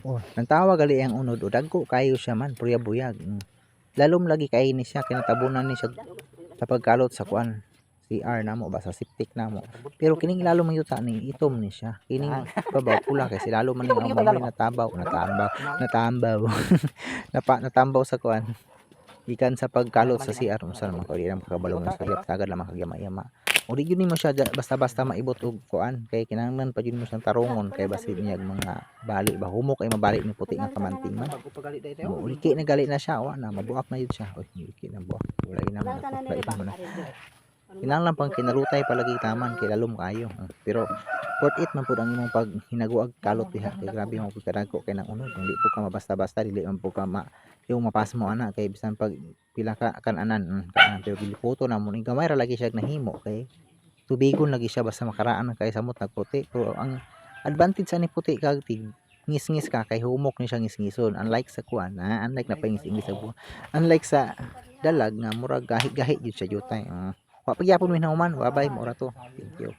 Oh, nagtawa gali ang unod o dagko kayo siya man, purya buyag. Lalom lagi kay ni siya, kinatabunan ni siya sa pagkalot sa kuan CR namo ba, sa septic namo. Pero kining lalom ang yuta ni itom ni siya. Kining babaw pula kay si lalo man ning ang mga natabaw, natambaw, natambaw. Napa natambaw sa kuan. Gikan sa pagkalot sa CR, unsa naman ko, di naman kakabalo ng istorya, tagad lamang kag yama-yama. O di gyud nimo siya basta-basta maibot og kuan kay kinahanglan pa gyud mo siyang tarungon kay basin niya mga bali ba, humok ay mabali ni puti nga kamanting man. Mo uliki na gali na siya, wa na mabuak na yun siya. Oy, uliki na buak. Wala na man ako, wala mo na. Kinahanglan pang kinalutay palagi taman kay lalom kayo. Pero worth it man pud ang imong pag hinaguag kalot diha kay grabe mo pud kadagko kay nang unod. Dili po ka mabasta-basta, dili man po ka ma yung mapas mo ana kay bisan pag pila ka kananan, kanan pero giliputo na mo ni gamay ra lagi siya nahimo kay tubigon lagi siya basta makaraan kay samot nagputi. Pero ang advantage sa ni puti kag tig ngis-ngis ka kay humok ni siya ngis-ngison, unlike sa kuan na unlike na pa ingis sa buwan, unlike sa dalag nga murag gahi-gahi jud siya jutay. Wa pagyapon mi nahuman. Bye bye, mura to. Thank you.